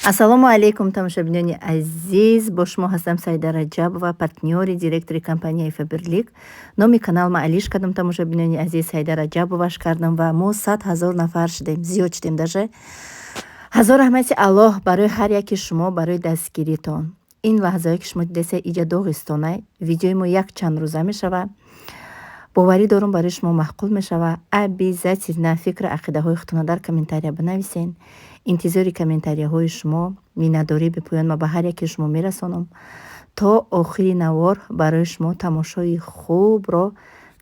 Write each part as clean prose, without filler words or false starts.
Ассалому алайкум, тамошобинони азиз! Бо шумо ҳастам Саида Раҷабова, партнёри директори компанияи Фаберлик. Номи канал ма алиш кардам, тамошобинони азиз, Саида Раҷабоваш кардам ва мо 100 000 нафар шудем, зиёд шудем даже. Ҳазор раҳмати Аллоҳ барои ҳар яки шумо, барои дастгиритон. Ин лаҳзае ки шумо дидеса, иҷа Доғистонай. Видеои мо як чанд рӯза мешава. Боварӣ дорум, барои шумо маъқул мешава. Обязательно фикру ақидаҳои худтона дар комментария бинависен. Интизори комментарияҳои шумо. Миннатдории бепоён ма ба ҳар яке шумо мерасонам. То охири навор барои шумо тамошои хубро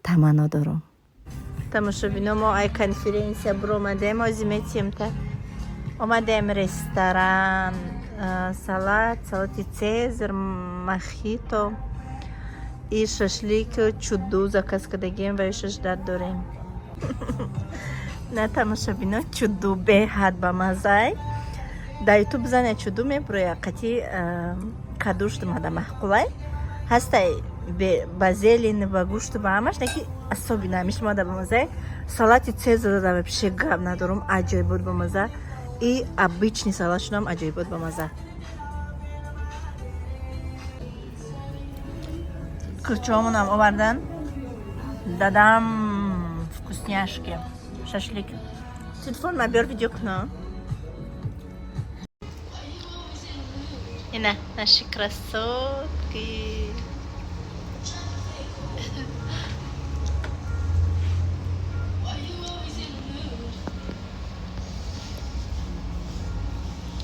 таманно дорам. Тамошобино, мо ай конференсия буромадем, ози метиемта. Омадем ресторан, салат, салати цезар, мохито и шашлик чуду заказ кардагем ва иша ждать дорем. На, тамошобино, чуду беҳад ба маззай. Дар Ютуб бизане, чуду мебуроя. Қати кадушт мада маъқулай. Ҳастай ба зелень, ба гӯшту, ба ҳамаш, наки особенно ҳамиш мада ба маззай. Салати цезар да вообще гап надорум, аҷоибот ба мазза. И обычный салатшунам аҷоибот ба мазза. Кӯлчаҳомонам овардан. Дадам, вкусняшки. Шашлик. Телефон ма биёр, видео кунам. Ина, наши красотки.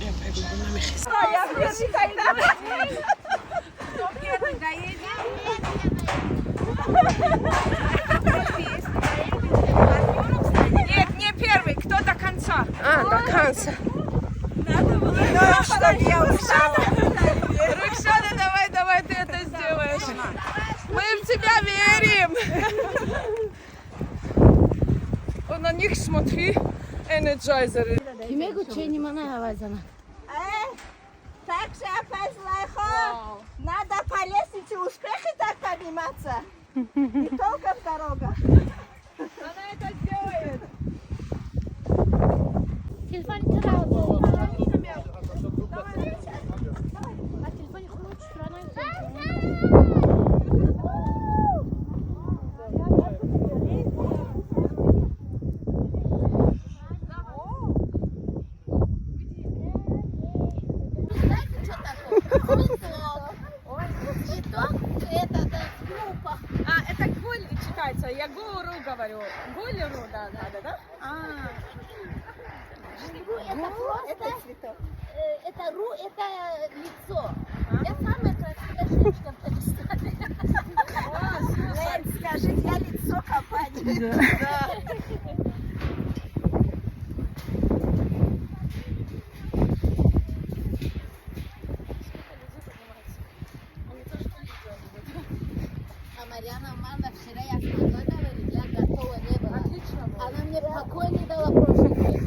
Я пойду, намехез. Я первый тогда. Кто первый доедет? Нет, не первый, кто до конца. А, до конца. Ну, что я устала. Рукшана, давай, давай, ты это сделаешь. Мы в тебя верим. Вот на них смотри, энерджайзеры. Ки мегӯ, чени мана ҳавайзана. Так же, апай Зулайхо, надо по лестнице успехи так подниматься. Не только в дорогах. Она это сделает. Телефони тура бобо. А телефони худро чутура наёфтем. Знаете, что такое? Цветок. Цветок это да, группа. А, это гуль читается. Я гуру говорю. Гулеру, да, надо, да? А, Ру это просто. Это цветок. Это ру, это лицо. Я самая красивая женщина в Дагестане. Лен, скажи, я лицо компании. Да. Они тоже тут. А Марьяна Омаровна вчера я смогла говорить, я готова не была. Отлично было. Она мне покой не дала прошлый день.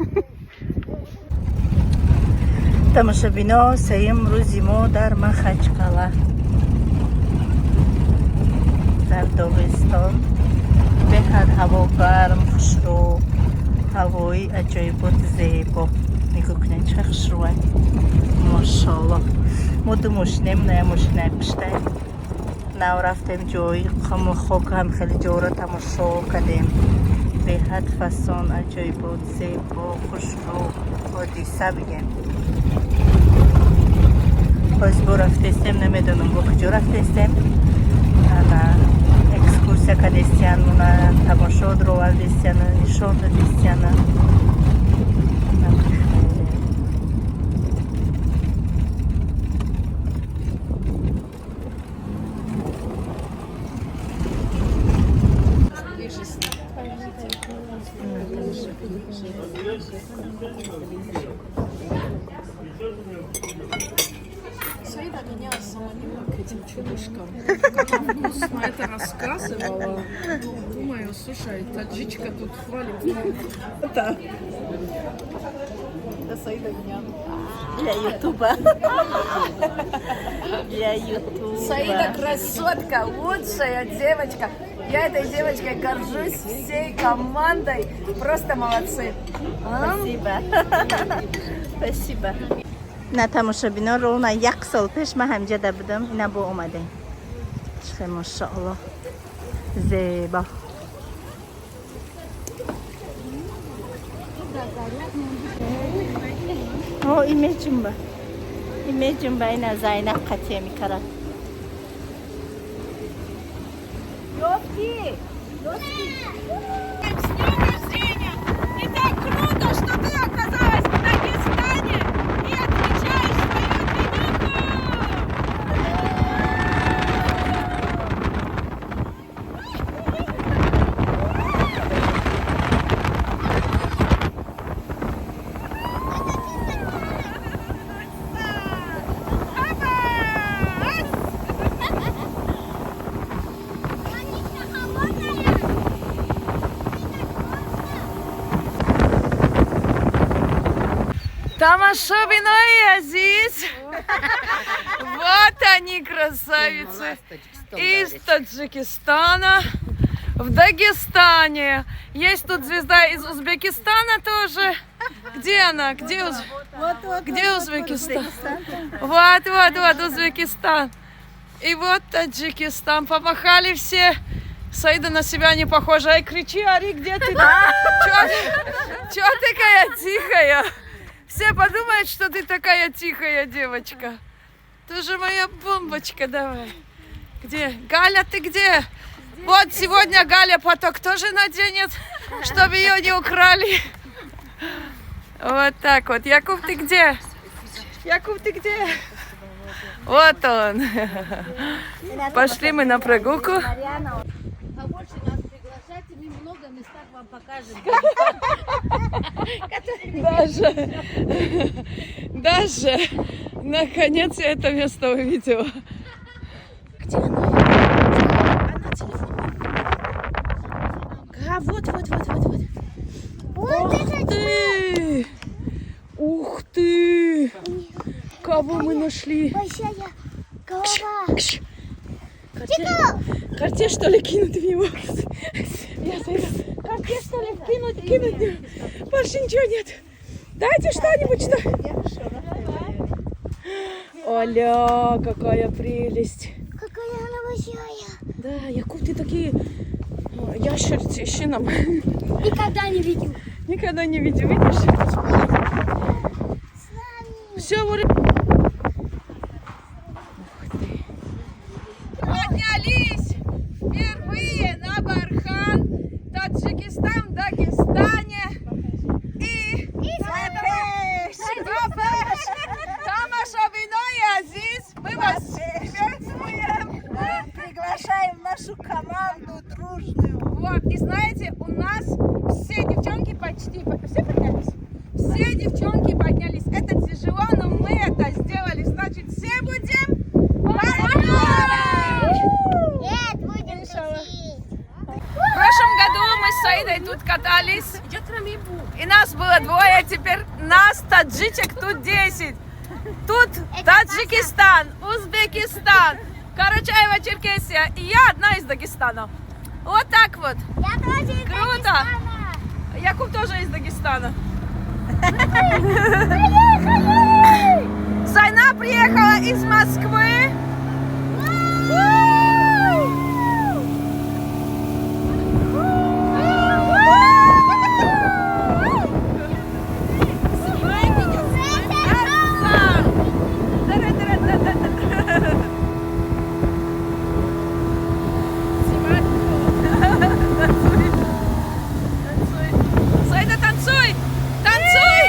Тамошобино, сеюм рӯзи мо дар Махачкала, дар Доғистон. Беҳад ҳаво гарм, хушрӯ, ҳавои аҷоибот, зебо. Нигоҳ кунед, чӣ хушрӯай, мошоалло. Мо ду мошинем, ная мошинаи пуштай. Нав рафтем ҷои қуму хок, ҳам хеле ҷоро тамошо кардем. Беҳад фасон, аҷоибот, зебо, хушрӯ, ҳодиса бигем. Боз бо рафтестем, намедонам, бо куҷо рафтестем. Ана экскурсия кадестиян, муна тамошо дровардестияна, нишон додестияна. Саида меня заманила к этим чудышкам. Как она вкусно это рассказывала. Ну, думаю, слушай, таджичка тут хвалит. Да. Саида меня. Для Ютуба. Для Ютуба. Саида красотка, лучшая девочка. Я этой девочкой горжусь всей командой. Просто молодцы. Спасибо. Спасибо. На тамошобино, ровно як сол пеш ма ҳамҷада будам, ина бо омадем. Чихе, машаалло, зебо. О, имеҷумба. Имеҷумба, ина Зайнаб қатия мекарад. Ёфти! Ёфти! С днем рождения! И так круто, что ты оказалась в Дагестане и отмечаешь свою днюху! Тамошобинои азиз! Вот они, красавицы! Из Таджикистана в Дагестане. Есть тут звезда из Узбекистана тоже. Где она? Где, Где Узбекистан? Вот, вот, вот, Узбекистан. И вот Таджикистан. Помахали все. Саида на себя не похожа. Ай, кричи, ори, где ты? Чё такая тихая? Все подумают, что ты такая тихая девочка. Ты же моя бомбочка, давай. Где? Галя, ты где? Вот сегодня Галя платок тоже наденет, чтобы ее не украли. Вот так вот. Якуб, ты где? Якуб, ты где? Вот он. Пошли мы на прогулку. Побольше нас приглашайте, мы много местах вам покажем. Даже, наконец я это место увидела. Где она? Она телефон. А, вот, вот, вот, вот, вот. Ух ты! Ух ты! Кого мы нашли? Большая голова. Карте, что ли, кинуть в него? Я зайду. Карте, что ли, кинуть в него? Больше ничего нет. Дайте что-нибудь, что... Оля, какая прелесть. Какая она большая. Да, Якуб, ты такие ящерицы, ищи нам. Никогда не видел. Никогда не видел, видишь? Все, вот. Ух ты. Поднялись впервые на бархан Таджикистан, в Дагестане. И Тамошобинои азиз, мы вас приветствуем. Приглашаем нашу команду дружную. Вот, и знаете, у нас все девчонки почти, все поднялись? Все девчонки поднялись. Это тяжело, но мы это сделали. Значит, все будем партнеры! Нет, будем дружить. В прошлом году мы с Саидой тут катались. И нас было двое, теперь нас, таджичек, тут 10. Тут Таджикистан, Узбекистан, Карачаево-Черкесия. И я одна из Дагестана. Вот так вот. Я тоже из Круто. Дагестана. Якуб тоже из Дагестана. Зайна приехала из Москвы. Танцуй! Танцуй! Танцуй!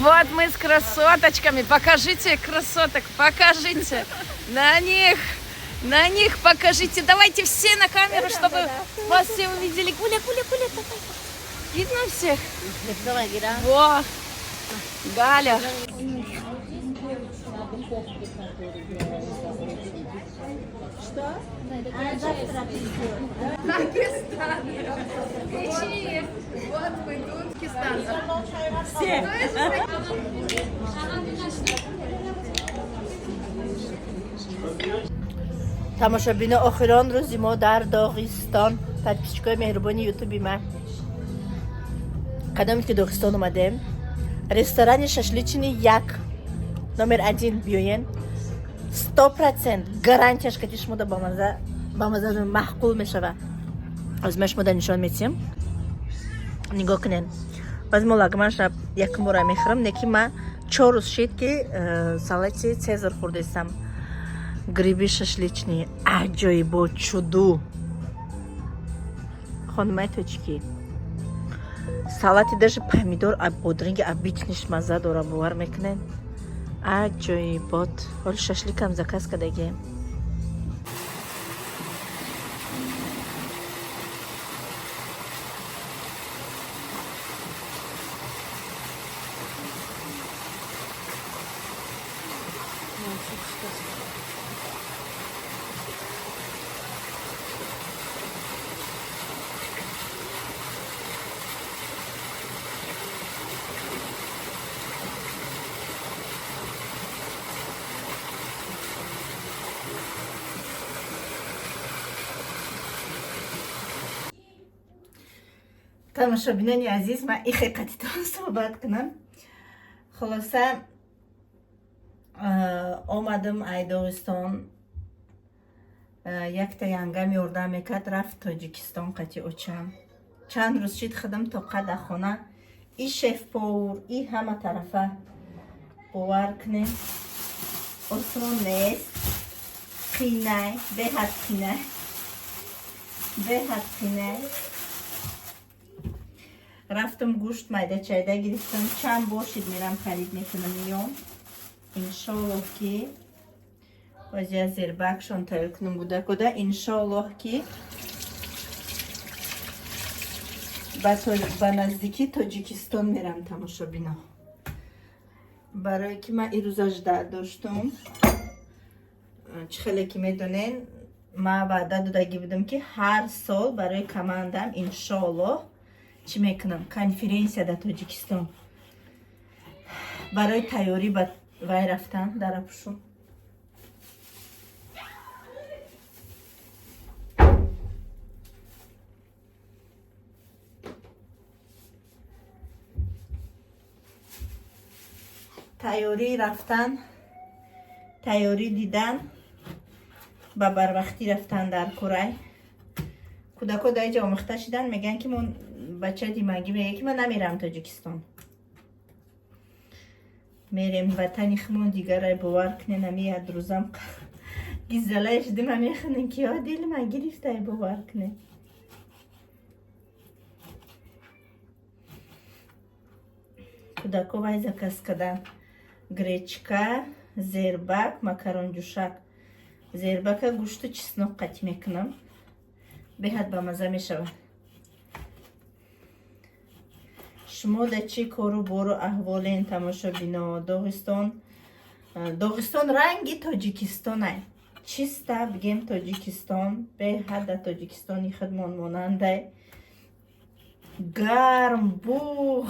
Вот мы с красоточками. Покажите красоток, покажите. На них покажите. Давайте все на камеру, чтобы вас все увидели. Гуля, Гуля, Гуля, давай. Видно всех? Во, Галя. Дагестан. Кричи. Вот мы тут. Все. Тамошобино, охирон рӯзи мо дар Доғистон. Подписчикои меҳрубони ютуби ман, кадоме ки Доғистон омадем, ресторани шашлычный як номер один биёен, 100% гарантияш кати шумо да бамаза маъқул мешава. Аз ман шумо да нишон метиҳам, нигоҳ кунен. Баъз мо лагманша якум бора мехӯрам, не ки ма 4 рӯз шид ки салати цезар хӯрдестам. Гриби шашлычный аҷоибо чуду хонумаи тоҷикӣ, салати даже помидор, бодринги обычныйш мазза дора, бовар мекунед, аҷоибот. Ҳоли шашликам заказ кардагием. Тамошобинони азиз, ман и ҳақиқатитон суҳбат кунам. Хулоса, омадам ай Доғистон, якта янгам ёрдам мекард, рафт Тоҷикистон қати очам. Чанд рӯз шид, худам тоқат дар хона, и шеф-повар, и ҳама тарафа, бовар кунем, осон нест, қинай, беҳад қинай, беҳад қинай. Рафтам, гӯшт майда чайда гирифтам. Чанд бор шид мерам, харид мекунам, миём. Иншоаллоҳ ки боз я зербакшон тайёр кунам гудакода. Иншоаллоҳ ки ба наздикӣ Тоҷикистон мерам, тамошобино, барое ки ман ирӯзаш доштум. Чӣ хеле ки медонен, ман ваъда додагӣ будам, ки ҳар сол барои командам, иншоаллоҳ, чӣ мекунам? Конференсия дар Тоҷикистон барои тайёрӣ ба вай рафтан дар апушум. Тайёрӣ рафтан, тайёрӣ дидан, ба барвақтӣ рафтан дар курай. Кӯдако дар иҷа омӯхта шидан, мегӯянд ки мо бача димагӣ мегӯяд, ки ман намерам Тоҷикистон. Мерем ватани худмон дигарай, бовар кунен, ами як рӯзам гизалай шудим, мехонем ки ё дили ман гирифтай, бовар кунен. Кӯдако вай заказ кардан: гречка, зербак, макаронҷӯшак. Зербака гӯшту чеснок қатӣ мекунам, беҳад бамаза мешавад. Шумо дар чӣ кору бору аҳволен, тамошобино? Доғистон, Доғистон ранги Тоҷикистонай, чиста бигем, Тоҷикистон беҳад дар Тоҷикистони худмон монандай. Гарм, буғ,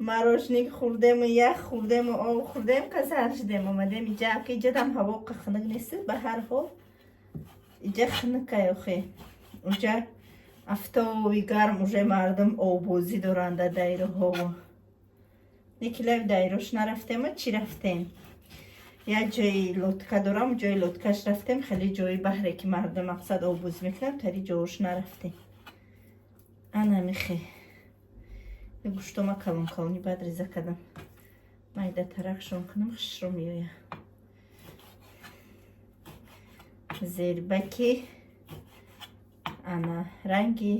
мороженик хӯрдему ях хӯрдему об хӯрдем, касал шудем, омадем иҷа. Ки иҷадам ҳаво хунук нест, ба ҳар ҳол иҷа хунукай охе. Уҷа афтоби гарм, уже мардум оббозӣ доранд дар дайроҳо. Неки лаби дайрош нарафтему, чӣ рафтем? Як ҷои лодка дорам, ҷои лодкаш рафтем, хеле ҷои баҳре ки мардум мақсад оббозӣ мекунанд, тари ҷош нарафтем. Ана михе гӯштома калон калони баъд реза кардам, майда таракшон кунам, хушро меояд. Зербаки ана ранги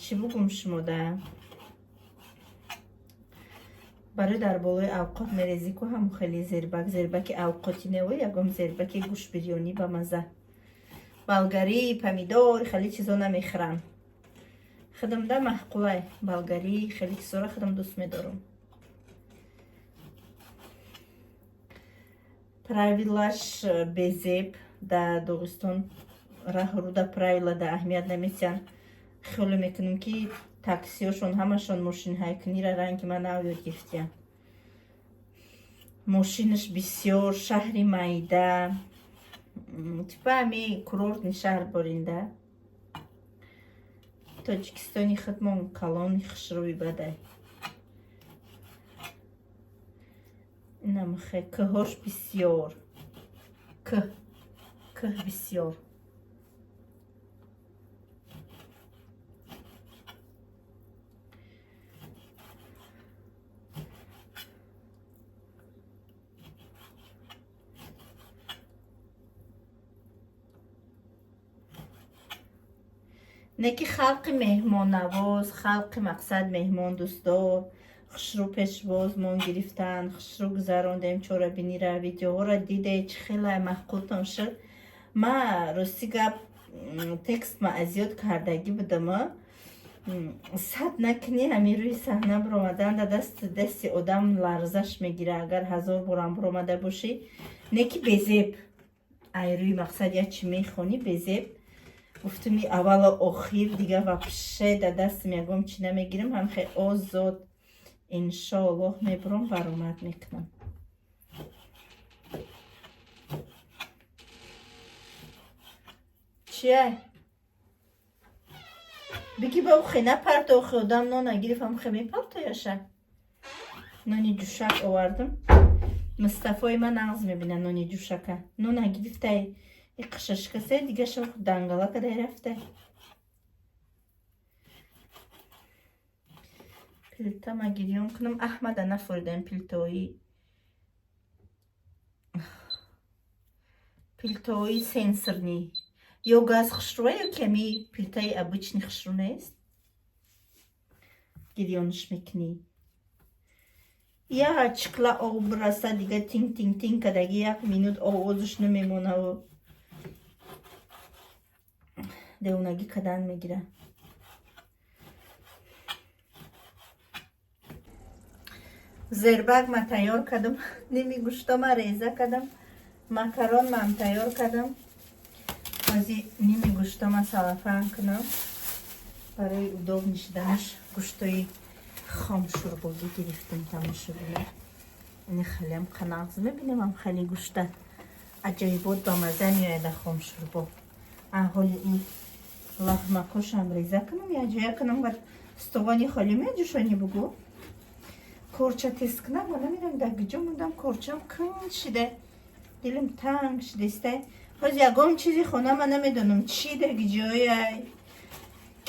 чӣ бугум шумода? Барои дар болои авқот мерезӣ ку ҳамун хеле зербак, зербаки авқоти нево, ягон зербаки гӯшт бирёнӣ ба мазза. Болгарӣ, помидор, хеле чизо намехӯрам. Худамда маъқулай болгарӣ, хеле чизоро худам дӯст медорам. Правилаш безеб дар Доғистон раҳруда правила да аҳамият наметиҳанд. Хиёле мекунем, ки таксиёшон ҳамашон мошинҳайкунира ранги ман нав ёд гирифтиянд. Мошинаш бисёр, шаҳри майда, типа ами курортный шаҳр боринда. Тоҷикистони худмон калони хушрӯи бадай. Инамхе кӯҳош бисёр. Кӯҳ, кӯҳ бисёр. Не ки халқи меҳмоннавоз, халқи мақсад меҳмондӯстдор, хушрӯ пешвозмон гирифтанд, хушрӯ гузарондем чорабинира, видеоҳоро диде, чӣ хеле маъқултон шуд. Ма рости гап текст ма азёд кардагӣ будама. Сад накунӣ ҳамин рӯи саҳна биромадан да дасти одам ларзаш мегира, агар ҳазор борам биромада бошӣ. Не ки безеб, ай рӯи мақсад як чӣ мехонӣ безеб. Гуфтум и аввалу охир дига вообще да дастам ягон чӣ намегирам, ҳамхе озод иншоаллоҳ мебурам, баромад мекунам. Чия? Биги ба ухе напарто, охе одам нона гирифт, ҳамхе мепартояша. Нони ҷӯшак овардам. Мустафои ман нағз мебина нони ҷӯшака. Нона гирифтай, и қиша шикастай, дигаша дангала кадай рафтай. Плита ма гирён кунам. Аҳмада нафуридам плитои сенсорный. Ё газ хушрӯа, ё ки ами плитаи обычный хушрӯ нест. Гирёнш мекунӣ. Як чикла об раса, дига тинг тинг тинг кадаги як минут овозаш намемонаву девонагӣ кадан мегира. Зербак ма тайёр кардам, ними гӯшто ма реза кардам, макарон мам тайёр кардам. Ҳози ними гӯшто ма салафан кунам. Барои удобный шуданаш гӯштои хом шӯрбогӣ гирифтем тамошобина. Ини хелеам қанағз мебинем, хеле гӯшта аҷоибот ба мазза меояд хом шӯрбо. Ҳоли ин лаҳмакошам реза кунам, яҷоя кунам ва стовони холӣ меҷӯшонӣ бугӯ. Корча тез кунам, ва намедонам дар куҷо мондам, корчам кунҷ шида, дилам танг шидаистай. Ҳоз ягон чизи хона ма намедонам чӣ дар куҷояй,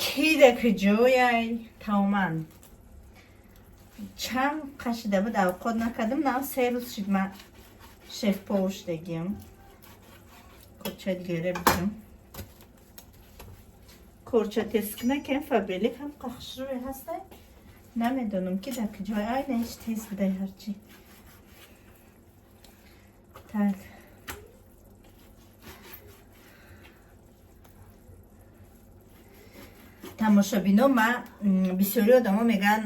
ки дар куҷояй. Тамоман чанд қашида буд авқот накардам, нав 3 рӯз шид ма шеф-повар шудагиам. Корча дигаре бигирам. Корча тез куна ки Фаберлик ҳам қахшрӯе ҳастай. Намедонам ки дар куҷой, ай на ҳеч тез будай ҳарчи. Так. Тамошобино, ма бисёри одамо мегӯянд,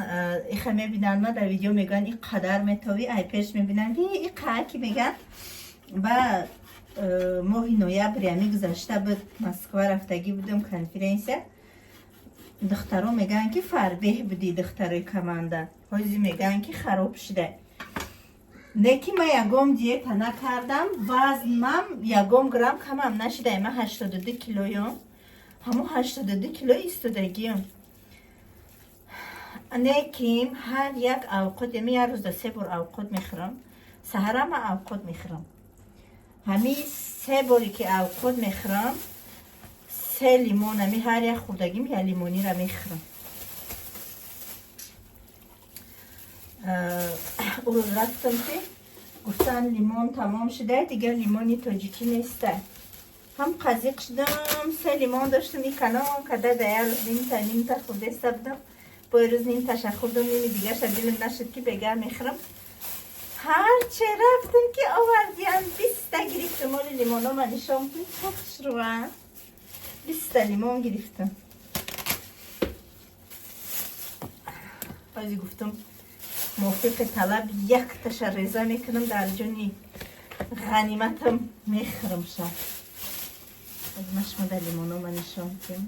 иха мебинанд ма дар видео, мегӯянд и қадар метовӣ, ай пеш мебинанд, и ки мегӯянд. Ба моҳи ноябри ами гузашта буд, Москва рафтагӣ будам конференсия. Духтаро мегӯянд, ки фарбеҳ будӣ, духтарои команда. Ҳози мегӯянд, ки хароб шуда. Не ки ма ягон диета накардам, вазнмам ягон грамм камам нашида. Ма 82 килоём. Ҳамон 82 кило истодагиём. Не ким ҳар як авқот, яъне як рӯзда се бор авқот мехӯрам. Саҳара ма авқот мехӯрам. Ҳамин се боре ки авқот мехӯрам, се лимон, ами ҳар як хӯрдагим як лимонира мехӯрам. Урӯз рафтам, ки гуфтан лимон тамом шуда, дигар лимони тоҷикӣ неста. Ҳам қазиқ шудам, се лимон доштам, и калон када да як рӯз нимта нимта хӯрдаиста будам. Бо рӯз нимташа хӯрдум, ними дигарша дилм нашуд ки бега мехӯрам. Ҳарче рафтам ки овардиям, 20-та гирифтам. Оли лимонома нишон кун, чӣ хушрӯа. 20-та лимон гирифтам. Баъзе гуфтам мувофиқи талаб якташа реза мекунам, дар ҷони ғаниматам мехӯрам ша. Аз машма дар лимонома нишон кун.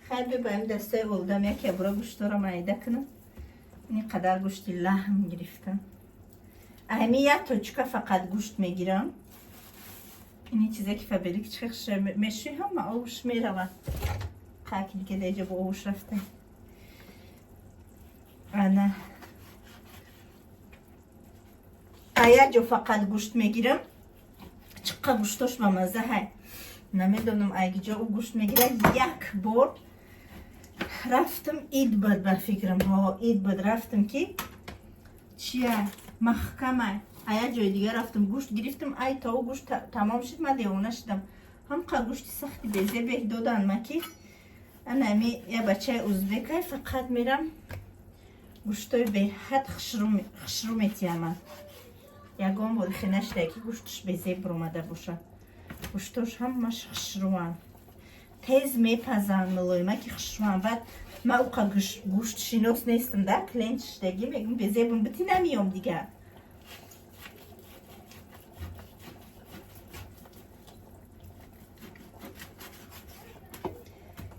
Хайр, бибаем дастаи олдам яке бура гӯштора майда кунам. Ин қадар гӯшти лаҳм гирифтам. Ҳами як точка фақат гӯшт мегирам. Ини чизе ки Фаберлик чӣ мешӯи, ҳама овуш мерава. Қаки дига даиҷа бо овуш рафта. Ана. А як ҷо фақат гӯшт мегирам. Чиққа гӯштош ба мазза ҳай. Намедонам айги ҷо ӯ гӯшт мегирад. Як бор рафтам, ид буд ба фикрам, ҳо, ид буд, рафтам ки чия маҳкама, а як ҷои дига рафтам гӯшт гирифтам, ай то ӯ гӯшт тамом шуд, ман девона шудам. Ҳамқа гӯшти сахти безебеҳ додан ма ки ана ами я бачаи узбекай, фақат мерам гӯштои беҳад хушрӯ метиҳама. Ягон бор хе нашуда ки гӯшташ безеб баромада бошад. Гӯштош ҳамаш хушрӯанд, тез мепазанд, мулоима ки хушрӯанд. Баъд ман уқа гӯштшинос нестам да, клиент шудагӣ мегӯм безебум бити, намеём дигар.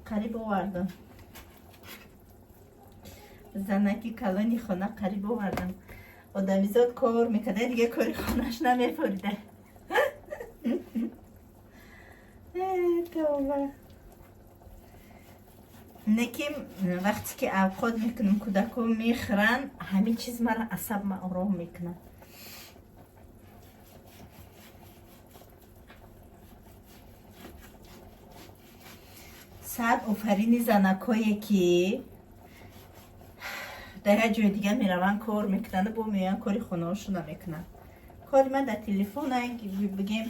Қариб овардам. Занаки калони хона қариб овардам. Одамизод кор мекарда, дига кори хонаш намефорида. Тавба. Неким вақте ки авқот мекунам, кӯдако мехӯранд, ҳамин чиз мара асабма ором мекунад. Сад офарини занакое ки дар як ҷои дигар мераванд, кор мекунанд, бо меоянд кори хонаҳошона мекунанд. Кори ман дар телефон бигем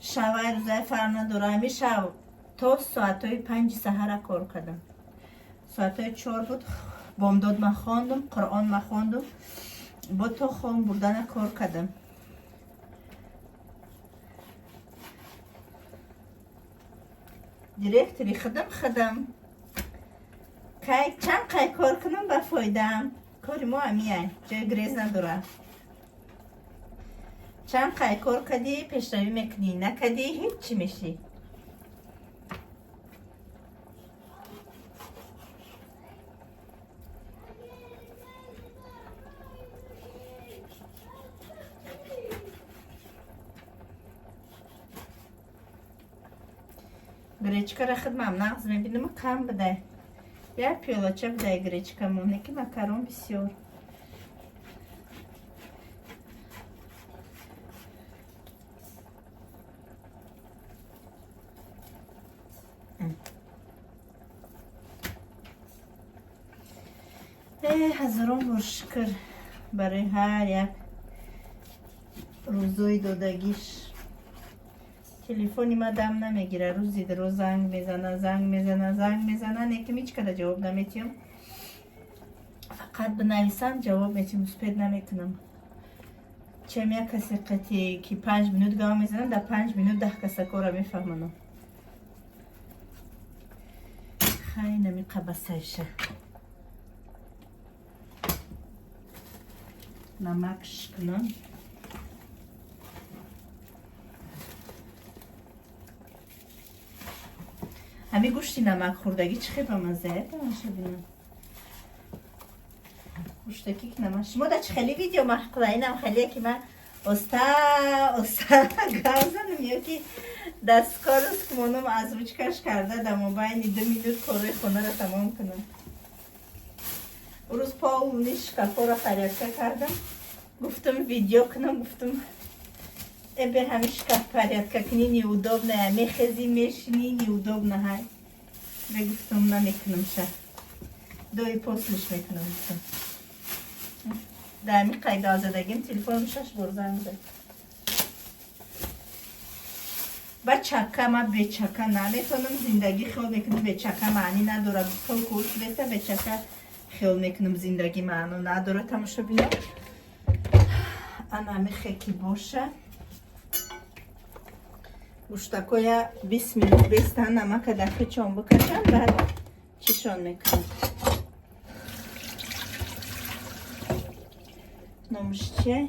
шавай рӯзай фарқ надора. Ҳамин шав то соатҳои 5 саҳара кор кардам. Соатҳои 4 буд, бомдод ман хондум, Қуръон ман хондум, бо то хом бурдана кор кардам. Директори худам кай чанд қай кор кунам ба фоидаам. Кори мо ҳамияй, ҷои грез надорад. Чанд қай кор кардӣ, пешравӣ мекунӣ, накардӣ ҳеҷ чӣ мешӣ. Гречкара хидмам нағз мебинам, кам бидай. Як пиёлача бидай гречкамон, неки макарон бисёр. Ҳазорон бор шукр барои ҳар як рӯзои додагиш. Телефони ма дам намегира, рӯзи дароз занг мезана, занг мезана, занг мезана, неким ҳеҷ када ҷавоб наметиҳам. Фақат бинависам ҷавоб метиҳам, успед намекунам. Чем як касе қати ки 5 минут гап мезанам, дар 5 минут 10 каса кора мефаҳманам. Хай намиқабасайша. Намакш кунам. Ҳамин гӯшти намак хӯрдагӣ чӣ хел ба маззае, тамошо бинам. Гӯштаки ки намак. Шумо да чӣ хеле видео маҳқула? Инам хеле ки ман оста оста гап занам ё ки дасткорус кумонам озвучкаш карда дар мобайни 2 минут корҳои хонаро тамом кунам. Рӯз полни шкафҳоро порядка кардам. Гуфтам видео кунам, гуфтам эбе ҳамин шкаф порядка кунӣ неудобно, мехезӣ мешинӣ неудобно ҳай. Бе гуфтам намекунам ша. Дои послиш мекунам гуфтам. Дар ҳамин қайдазадагим телефоном 6 бор занг зад. Ба чака ма бечака наметонам зиндагӣ хиёл мекунам, бечака маънӣ надорад. Пул курс беста бечака хиёл мекунам зиндагӣ маъно надорад, тамошобино. Ана мехе ки боша. Гӯштакоя 20 минут бестан намака дар хичон бикашам, баъд чишон мекунам. Номаш чия?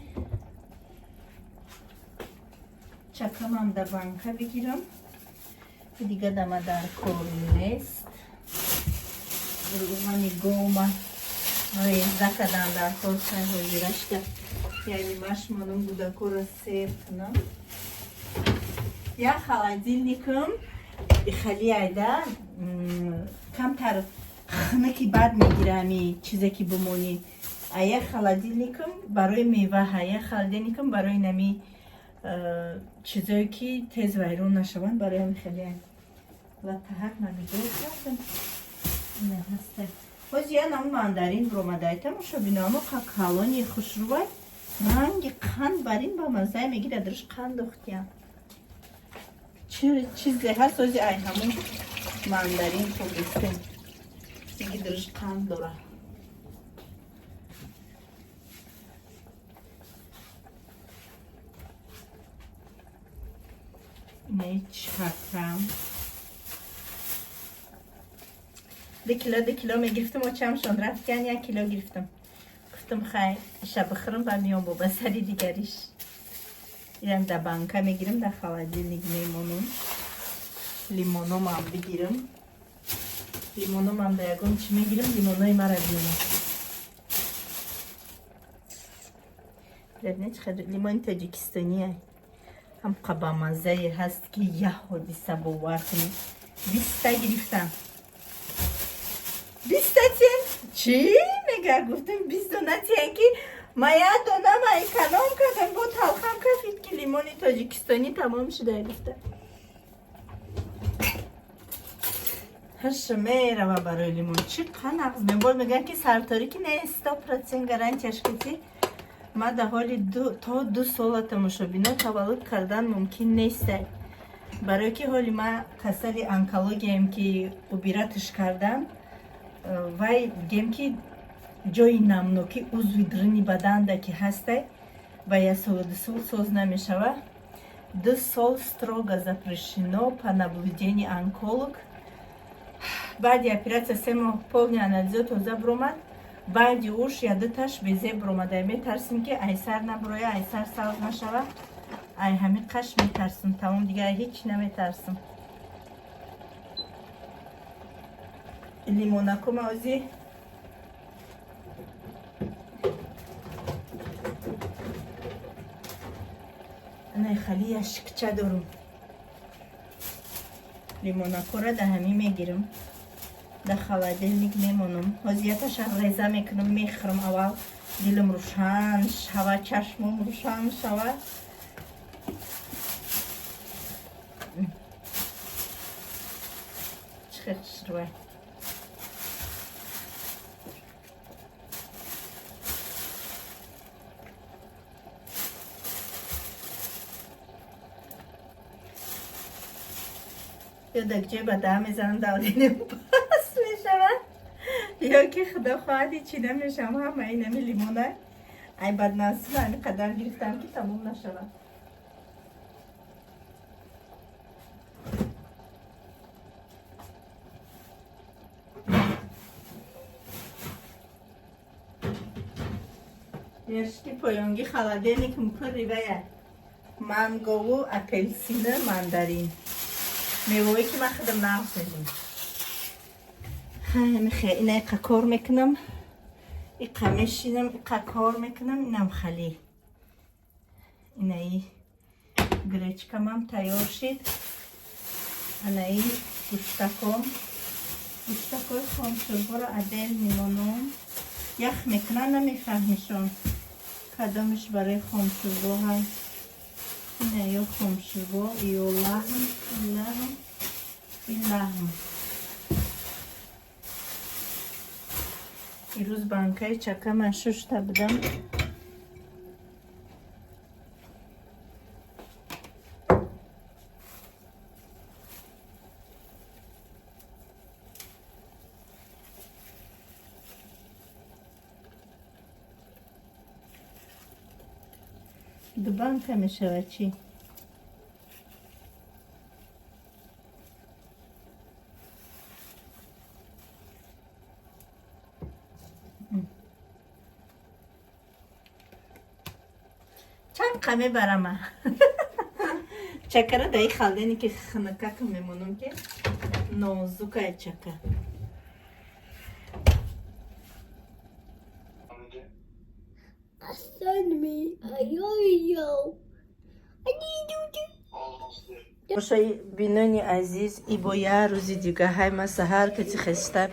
Чакамам дар банка бигирам. Дига дама дар кор нест. Рӯғани гома реза кадан дар кор сай ҳозирашда. Яъне маш монум гудакора сер кунам. Як холодильникам хали айда камтар хунуки бад мегира ами чизе ки бимонӣ. А як холодильникам барои меваҳа, як холодильникам барои нами чизое ки тез вайрон нашаванд, барои ҳами хеле латтаҳак мамидор кардам. Ина ҳаста. Ҳози я нам мандарин бромадай тамошобино, амо калони хушрувай ранги қанд барин ба маззае мегирад, дарш қанд дохтиям. Чизе ҳаст ҳози ай ҳамун мандарин побистем. Меги дарш қанд дора. Инаи чакам. 2 кило 2 кило мегирифтам, очамшон рафтян 1 кило гирифтам. Гуфтам хай иша бихӯрам ба миён бо ба сари дигариш. Ирам дар банка мегирам, дар холодильник мемонам. Лимономам бигирам. Лимономам дар ягон чӣ мегирам, лимонои мара бинам. Бибинед чӣ қадр лимони тоҷикистоние. Ҳам қабамаззае ҳаст ки як ҳодиса бовар кунед. 20 гирифтам. 20 тен? Чӣ? Мега гуфтам 20 дона тен ки ма як дона ма эконом кардам, бо талхам кафид ки лимони тоҷикистонӣ тамом шуда гуфта. Ҳаша мерава барои лимон. Чӣ қанағз мебор мегӯянд ки сарторӣ ки не 100% гарантияш кати. Ма дар ҳоли то 2 сола тамошобино таваллуд кардан мумкин нест. Барое ки ҳоли ма касали онкологияем ки убиратш кардам, вай бигем ки ҷои намнокӣ узви даруни баданда ки ҳастай, ба 1 солу 2 сол соз намешава. 2 сол строго запрещено по наблюдению онколог. Баъди оператсия 3 моҳ полный анализо тоза биромад. Баъди уш ядуташ безеб биромада. Метарсим ки айсар набуроя, айсар савз нашава. Ай ҳамин қаш метарсим, тамом дигар ҳеҷ наметарсим. Лимонакума ози ана хали яшикча дорум. Лимонакура да ҳамин мегирам. Дар холодильник мемонам. Ҳозияташа реза мекунам, мехӯрам аввал. Дилам рӯшан шава, чашмам рӯшан шава. Чӣ хел хушрӯй. Ё дар ҷой ба даҳ мезанам, давлениям паст мешавад, ё ки худо хоҳад ҳечи намешавам. Ҳамаи нами лимона ай баднасиба ҳамин қадар гирифтам ки тамом нашавад. Яшки поёнги холодильник пур ривая мангову апелсину мандарин. Мевое ки ман худам нағз медонам. Ина иқа кор мекунам, иқа мешинам, иқа кор мекунам, инам хали. Инаи гречкамам тайёр шид. Анаи гӯштаком. Гӯштакои хомшӯрборо адел мемонам. Ях мекунам, намефаҳмишон. Кадомиш барои хомшӯрбо ҳаст. Ина ё хомшӯрбо, ё лаҳм, лаҳм, ин лаҳм. Ирӯз банкаи чака ман шушта будам. Ду банка мешавад чӣ? Чанд қа мебарама. Чакара даи халдени ки хунукак мемонам, ки нозукай чака. Останови. А я ел. Они идут. Бинони азиз, и бо як рӯзи дига ҳай ма саҳар кати хеста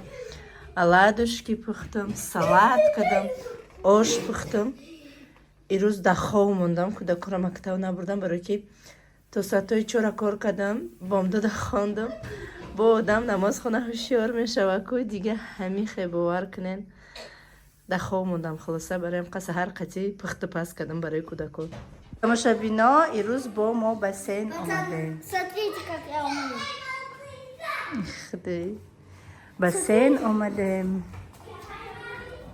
оладушки пухтам, салат кардам, ош пухтам. Ирӯз дар хов мондам, кӯдаконро мактаб набурдам, барое ки то соатҳои 4 кор кардам, бомдода хондам. Бо одам намозхона ҳушёр мешава ку, дига ҳамин хе бовар кунен. Дар хов мондам, хулоса бароям қа саҳар қатӣ пухту паз кардам барои кӯдакон. Тамошабино, ирӯз бо мо бассейн омадем. Смотрите, как я умею. Худой. Бассейн омадем.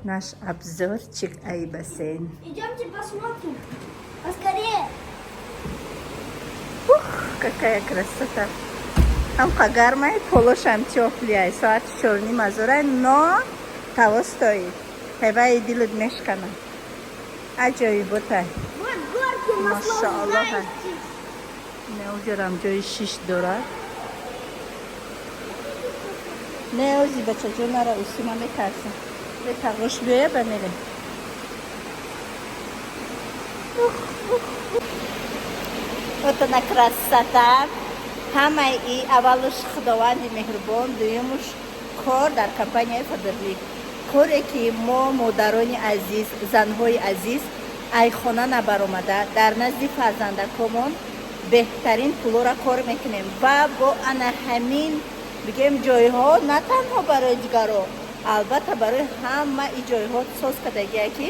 Наш обзорчик ай бассейн. Идемте посмотрим. Поскорее. Ух, какая красота. Ҳам гармай, полошам тёплый ай. Соати 4:30 азорай, но того стоит. Ҳеваи дилат мешкана. Аҷоиботай. Вот горки Машааллоҳ. наслаждайтесь. Не, уҷарам ҷои шиш дорад. Не, ози бачаҷон нара, усума метарсам. Бетағош биёя ба мерем. Ух, ух, ух. Вот она красота. Ҳамаи и аввалуш Худованди меҳрубон, дуюмуш кор дар компанияи Фаберлик. Коре ки мо модарони азиз, занҳои азиз ай хона набаромада дар назди фарзандакомон беҳтарин пулора кор мекунем ва бо ана ҳамин бигем ҷойҳо на танҳо барои дигаро, албатта барои ҳама и ҷойҳо соз кардагия, ки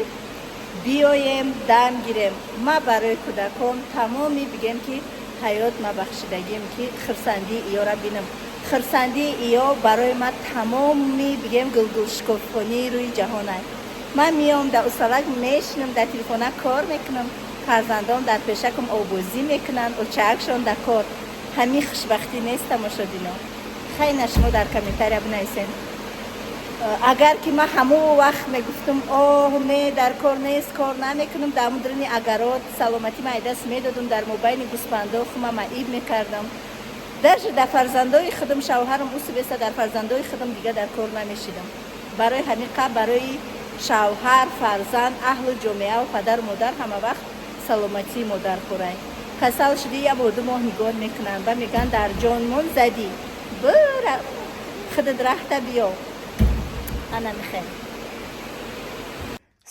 биёем дам гирем. Ма барои кӯдакон тамоми бигем ки ҳаёт ма бахшидагим, ки хирсандии иёра бинам. Хирсандии иё барои ма тамоми бигем гулгулшукуфонии рӯи ҷаҳонай. Ман миём дар усалак мешинам, дар телефона кор мекунам, фарзандон дар пешакам обозӣ мекунанд, очаакшон дар кор. Ҳамин хушбахтӣ нест, тамошобино? Хайна, шумо дар комментария бинависен. Агар ки ман ҳамон вақт мегуфтам, оҳ, не, дар кор нест, кор намекунам, дар мудрини агарот саломатӣ ман даст медодам, дар мобайни гӯспандо хума маиб мекардам. Даже дар фарзандои худам, шавҳарам усубеста, дар фарзандои худам дига дар кор намешидам. Барои ҳамин қа барои шавҳар, фарзанд, аҳлу ҷомеаву падару модар ҳама вақт саломатии модар хӯрай. Касал шудӣ, як бор 2 моҳ нигоҳ мекунанд ва мегӯянд, дар ҷонмон задӣ, бира худат раҳта биё. Ана михел.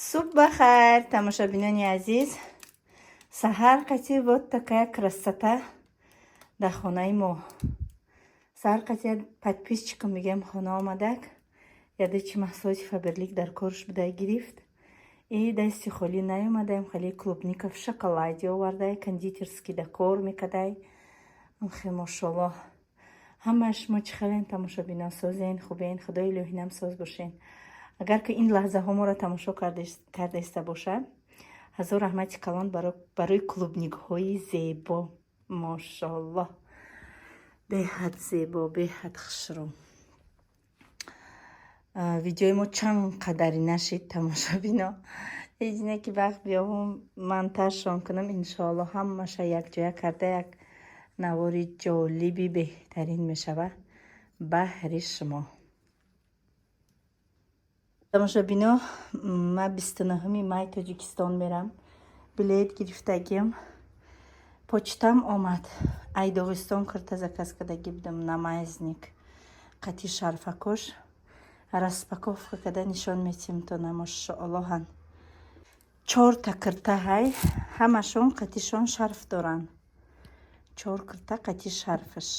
Субҳ бахайр, тамошобинони азиз. Саҳар қати вот такая красота дар хонаи мо. Саҳар қати як подписчикам мегӯям хона омадак, ядачи маҳсулоти Фаберлик дар корш буда гирифт. И дасти холӣ наёмадаем, хали клубника в шоколаде овардай, кондитерский да кор мекадай. Хе, мошоллоҳ. Ҳамаи шумо чӣ хелен, тамошобино? Созен, хубен? Худои илоҳинам соз бошен. Агар ки ин лаҳзаҳо моро тамошо кардаиста бошад, ҳазор раҳмати калон барои клубникҳои зебо. Мошоллоҳ, беҳад зебо, беҳад хушрӯ. Видеои мо чанд қадари нашид, тамошобино. Ҳеҷ ки вақт биёвум монтажшон кунам, иншоалло ҳамаша якҷоя карда як навори ҷолиби беҳтарин мешавад баҳри шумо. Тамошобино, ман 29-уми май Тоҷикистон мерам. Билет гирифтагим, почтам омад. Ай Доғистон кирта заказ кардагӣ будам, намазник қати шарфакош. Распаковка карда нишон метиҳем то намошоаллоҳан. Чорта кирта ҳай, ҳамашон қатишон шарф доранд. Чор кирта қати шарфаш.